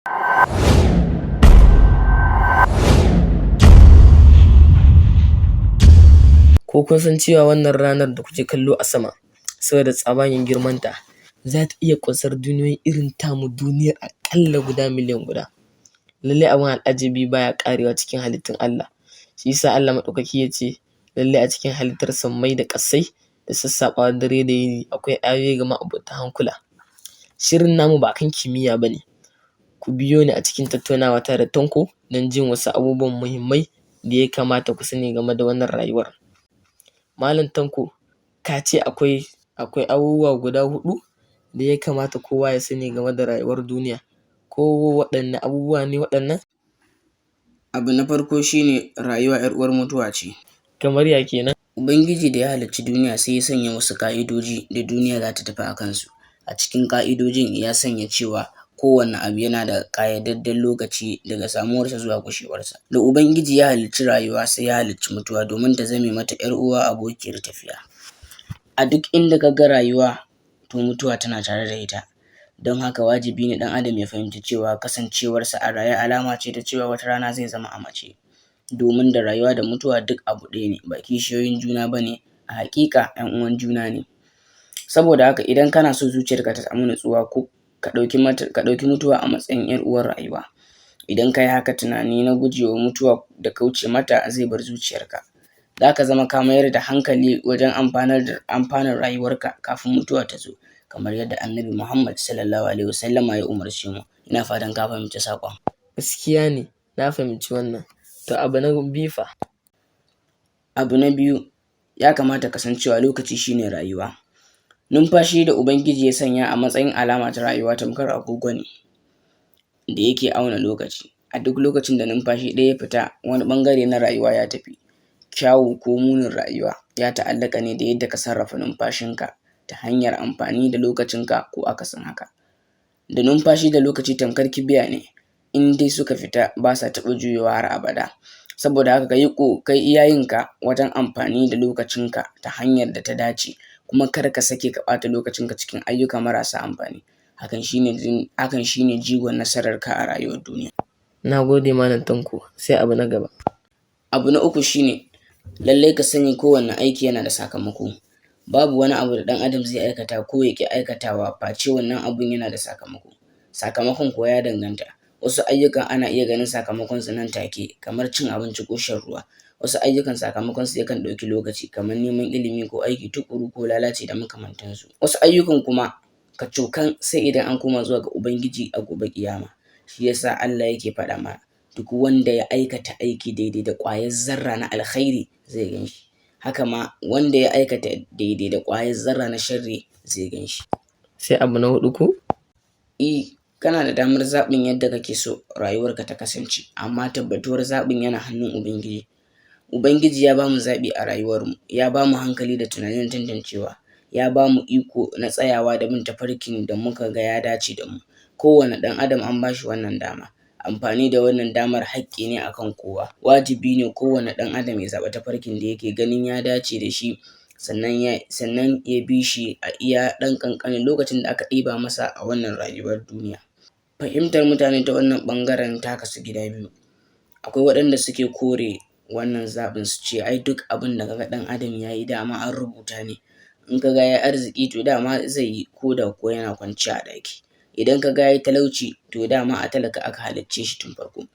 Ko kun san cewa wannan ranar da kuke kallo a sama, saboda tsabagen girmanta za ta iya ƙunsar duniyoyi irin tamu duniyar aƙalla guda miliyan guda. Lallai abin al'ajabi baya ƙarewa cikin halittun Allah. Shi ya sa Allah maɗaukaki ya ce lallai a cikin halittar sammai da ƙassai da sassaɓawar dare da yini akwai ayoyi ga ma'abota hankula. Shirin namu ba akan kimiyya ba ne, ku biyo ni a cikin tattaunawata da Tanko don jin wasu abubuwan muhimmai da ya kamata ku sani game da wannan rayuwar. Malam Tanko, ka ce akwai abubuwa guda huɗu da ya kamata kowa ya sani game da rayuwar duniya, ko waɗanne abubuwa ne waɗannan? Abu na farko shi ne rayuwa ‘yar uwar mutuwa ce. Kamar ya kenan? Ubangiji da ya halicci duniya sai ya sanya wasu ƙa'idoji da duniya za ta tafi a kansu. A cikin ƙa'idojin ya sanya cewa kowane abu yana da ƙayyadadden lokaci daga samuwarsa zuwa gushewarsa. Da Ubangiji ya halicci rayuwa sai ya halicci mutuwa domin ta zame mata ‘yar uwa abokiyar tafiya. A duk inda ka ga rayuwa to mutuwa tana tare da ita. Don haka wajibi ne ɗan adam ya fahimci cewa kasancewarsa a raye alama ce ta cewa wata rana zai zama a mace. Domin da rayuwa da mutuwa duk abu ɗaya ne, ba kishiyoyin juna ba ne, a haƙiƙa ‘yan uwan juna ne. Saboda haka idan kana so zuciyarka ta samu natsuwa ko ka ɗauki mutuwa a matsayin ‘yar uwar rayuwa. Idan ka yi haka tunani na gujewa mutuwa da kauce mata zai bar zuciyarka. Za ka zama ka mayar da hankali wajen amfanar rayuwarka kafin mutuwa ta zo, kamar yadda Annabi Muhammad Sallallahu Alaihi Wasallama ya umarce mu. Ina fatan ka fahimci saƙon. Gaskiya ne, na fahimci wannan. To abu na biyu fa? Abu na biyu, ya kamata ka san cewa lokaci shi ne rayuwa. Numfashi da Ubangiji ya sanya a matsayin alama ta rayuwa tamkar agogo ne da yake auna lokaci. A duk lokacin da numfashi ɗaya ya fita, wani ɓangare na rayuwa ya tafi. Kyawu ko munin rayuwa ya ta'allaƙa ne da yadda ka sarrafa numfashinka ta hanyar amfani da lokacinka ko akasin haka. Da numfashi da lokaci tamkar kibiya ne, in dai suka fita ba sa taɓa juyowa har abada. Saboda haka ka yi iya yinka wajen amfani da lokacinka ta hanyar da ta dace, kuma kar ka sake ka ɓata lokacinka cikin ayyuka marasa amfani. Hakan shi ne jigon nasararka a rayuwar duniya. Na gode Malam Tanko, sai abu na gaba. Abu na uku shi ne lallai ka sani kowane aiki yana da sakamako. Babu wani abu da ɗan adam zai aikata ko ya ƙi aikatawa face wannan abun yana da sakamako. Sakamakon kuwa ya danganta. Wasu ayyukan ana iya ganin sakamakonsu nan take kamar cin abinci ko shan ruwa. Wasu ayyukan sakamakonsu yakan ɗauki lokaci kamar neman ilimi ko aiki tuƙuru ko lalaci da makamantansu. Wasu ayyukan kuma kacokan sai idan an koma zuwa ga Ubangiji a gobe ƙiyama. Shi ya sa Allah yake faɗa mana duk wanda ya aikata aiki daidai da ƙwayar zarra na alkhairi zai gan shi. Haka ma wanda ya aikata daidai da ƙwayar zarra na sharri zai gan shi. Sai abu na huɗu ko? E, kana da damar zaɓin yadda kake so rayuwarka ta kasance, amma tabbatuwar zaɓin yana hannun Ubangiji. Ubangiji ya ba mu zaɓi a rayuwarmu, ya ba mu hankali da tunanin tantancewa, ya ba mu iko na tsayawa da bin tafarkin da muka ga ya dace da mu. Kowane ɗan adam an ba shi wannan dama. Amfani da wannan damar haƙƙi ne a kan kowa. Wajibi ne kowane ɗan adam ya zaɓi tafarkin da yake ganin ya dace da shi, sannan ya bi shi a iya ɗan ƙanƙanin lokacin da aka ɗiba masa a wannan rayuwar duniya. Fahimtar mutane ta wannan ɓangaren ta kasu gida biyu. Akwai waɗanda suke kore wannan zaɓin su ce ai duk abin da ka ga ɗan adam ya yi dama an rubuta ne. In ka ga ya yi arziki to dama zai yi ko da kuwa yana kwance a ɗaki. Idan ka ga ya yi talauci to dama a talaka aka halicce shi tun farko.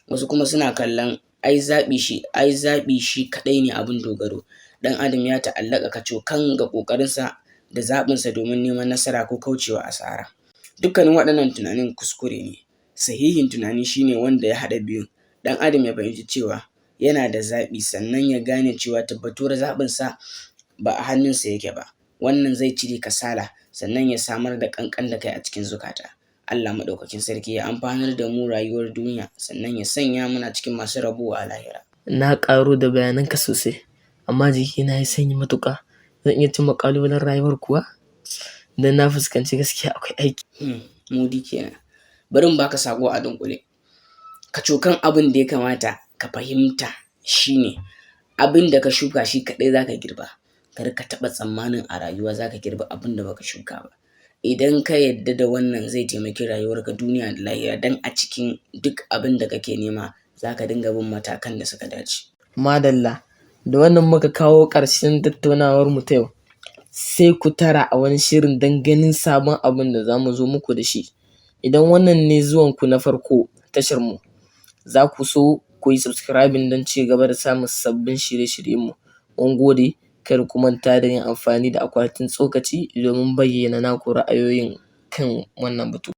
Wasu kuma suna kallon ai zaɓi shi kaɗai ne abin dogaro. Ɗan adam ya ta'allaƙa kacokan ga ƙoƙarinsa da zaɓinsa domin neman nasara ko kaucewa asara. Dukkanin waɗannan tunanin kuskure ne. Sahihin tunani shi ne wanda ya haɗa biyun. Ɗan adam ya fahimci cewa yana da zaɓi sannan ya gane cewa tabbatuwar zaɓinsa ba a hannunsa yake ba. Wannan zai cire kasala sannan ya samar da ƙanƙan da kai a cikin zukata. Allah maɗaukakin sarki ya amfanar da mu rayuwar duniya sannan ya sanya muna cikin masu rabo a lahira. Na ƙaru da bayananka sosai, amma jikina ya yi sanyi matuƙa. Zan iya cimma ƙalubalen rayuwar kuwa? Don na fuskanci gaskiya akwai aiki. Mudi kenan. Bari in baka saƙo a dunkule. Kacokan abin da ya kamata ka fahimta shi ne abin da ka shuka shi kaɗai za ka girba. Kar ka taɓa tsammanin a rayuwa za ka girbi abin da baka shuka ba. Idan ka yadda da wannan, zai taimaki rayuwarka duniya da lahira, don a cikin duk abin da kake nema za ka dinga bin matakan da suka dace. Madalla, da wannan muka kawo ƙarshen tattaunawarmu ta yau. Sai ku tara a wani shirin don ganin sabon abin da za mu zo muku da shi. Idan wannan ne zuwanku na farko tasharmu, za ku so ku yi subscribing don ci gaba da samun sabbin shirye-shiryenmu. Mun gode, kada ku manta da yin amfani da akwatin tsokaci domin bayyana naku ra'ayoyin kan wannan batu.